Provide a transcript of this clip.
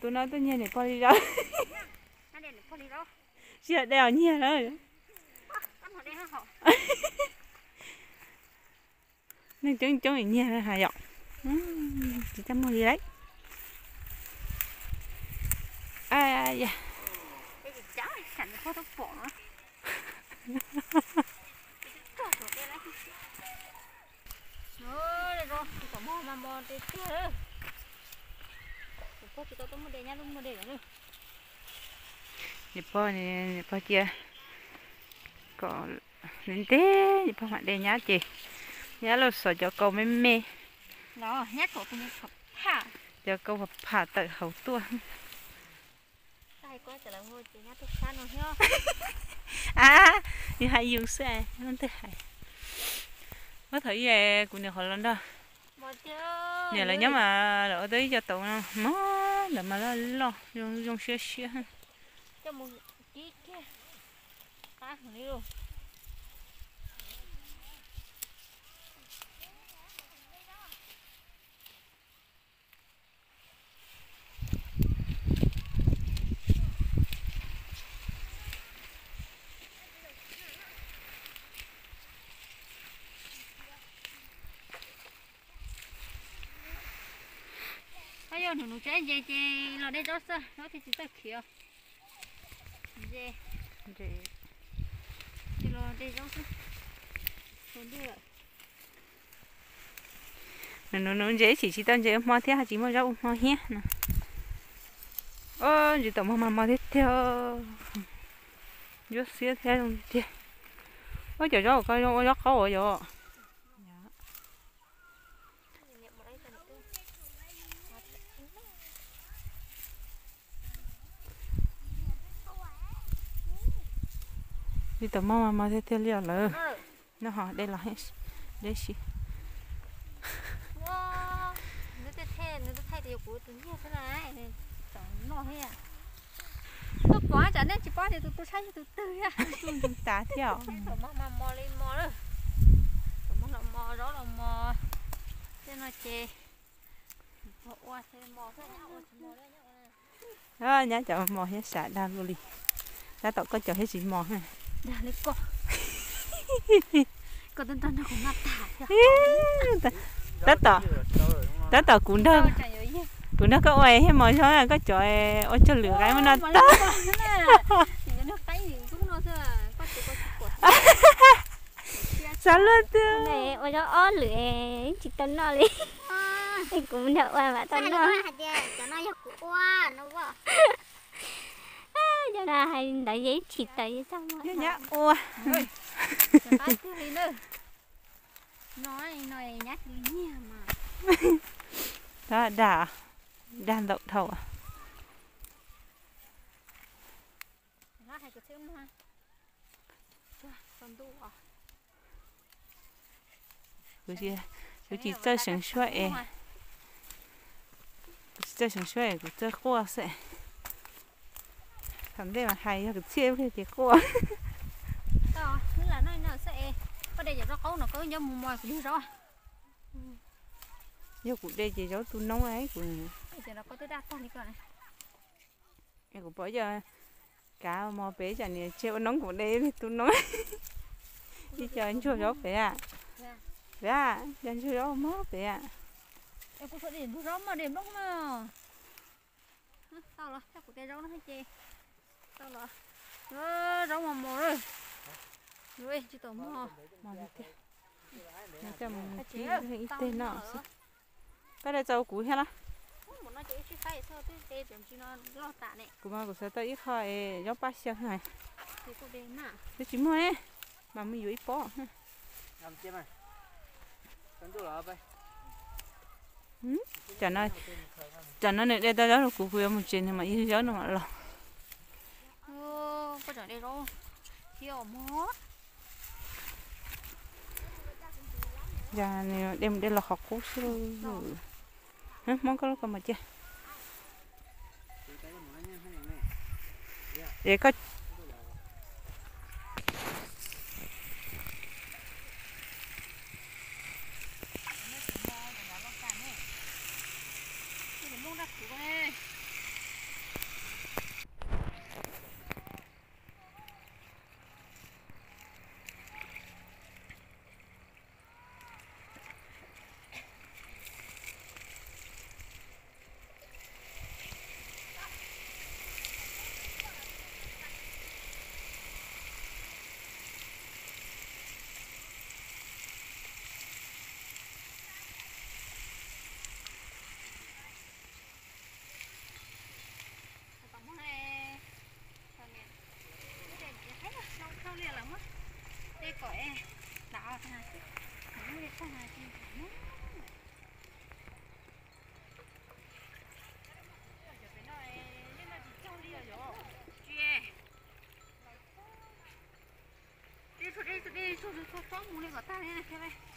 Tus no tuaj nyiag niam pog li zaub. Tsis yog de os, nyiag na. Neeg coob coob nyiag na has yom. Tsis tau muag li lauj. Niam pog, niam pog cia kom ntev ntev niam pog mam de nyab ces nyab los xov cov kaus me me, cov kaus pham pham tawm hauv tuaj. A, yus hais yus xwb, leej twg hais. Muab thaum ub kuv niam qhuav los nrog niam lawv nyob mas lawv ua tau ib co taum mog, ntawd mas loj loj zoo siab siab. Yog nws nws tsev ntses ces los de zaub xwb, zaub thiaj tsis txawj khiav. Ntses, los de zaub xwb. Nws nws ntses ib chim tsis tau ntses ua hmo thiab, ho tsis muaj zaub ua hmo thiab no. Ob, ntses taum mos mas mos tiag tiag, ntsuab xiab thiab zoo tiag. Ua cov zaub ko zoo ua zaub qaub ua yom. Ntses taum mos mas mos tiag tiag li os lawm. No ho de los, de si. Tuaj pom tsam nej tsis paub tias tus tu saib yog tus twg thiab. Tsuj ntoo tas thiab os. Taum mos mas mos li mos lawm. Taum mos los mos, zaub los mos. Tej no ces ua mos xwb, ua tsis mos. Nyab cov mos thiab sav dag luaj li. Tab tom koj cov thiab tsis mos. Dag li koj. Koj twb nrog nrog kuv noj tag thiab. Tab tom, tab tom kuv nrog, kuv nrog koj ua thiab mos zoo, koj cov ua tsawg lwm qaib muab noj tag. Xav luaj twg. Ua zaub ob lwm tsis tau noj li. Kuv nrog ua mam tau noj. Cov no hais ntawd yeej tsis tau, yeej txaj muag. Nyab ua. Dag, dag ntau dhau. Kuv tsis txawj seev suab es, kuv tsis txawj seev suab es kuv txawj quaj xwb. Thaum ntej mas hais yog kwv txhiaj ces quaj. Koj de cov zaub qaub no koj nco mus mos kuv yug zaub. Yog kuv de ces zaub tu noob kuv. Kuv pom cov kav mos pem tsam niam tseg ua noob kuv de tu noob. Ib co ntsuag zaub pem, pem, cov ntsuag zaub mog pem. Tau los thiab kuv tej zaub no ces tau los. Zaub mos mos lawm. Tsis tau mos. Mos tiag tiag. Coj mus kib ib teg noj xwb. Koj de txaus kuv thiab los? Kuv mas kuv xav tau ib qho es zaub paj xyaw. Twb tsis muaj, mas mus yuav ib pob. Tam no nws de tau zaub rau kuv, kuv yuav mus tsev nws mam yug zaub no mam los. Yog nws de mus de los qhov qub xwb. Muab koj lub kaus mom cia. Es koj Tsob mus li kom tag li thiab.